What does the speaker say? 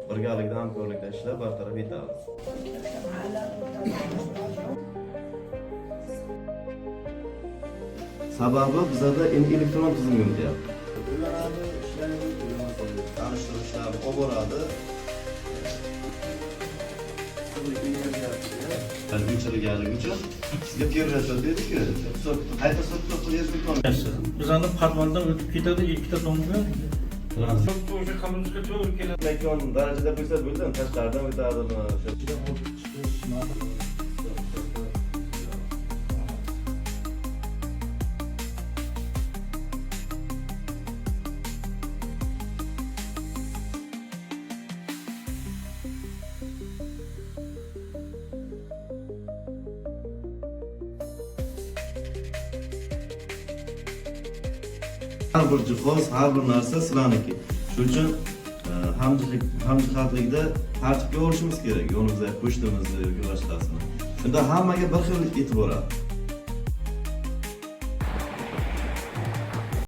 Birgalikda, hamkorlikda ishlab bartaraf etamiz. Sababi bizada endi elektron tizimga o'tyapti. To'lanadi, ishlaydi, to'lamasa tanishtirishlarni olib boradi. O'chirilganligi uchun sizga первый расчет berdiku, hisob qayta hisob kitob qilyapsiz. Bizani podvaldan o'tib ketadi ikkita domga. O'sha kolonkaga to'g'ri keladi. Makon darajada qo'ysa bo'ldi, tashqaridan o'tadimi o'sha. Har bir jihoz, har bir narsa sizlarniki. Shuning uchun hamjihatlikda tartibga olishimiz kerak, yonimizda qo'shnimizni yoki boshqasini. Shunda hammaga bir xil e'tibor.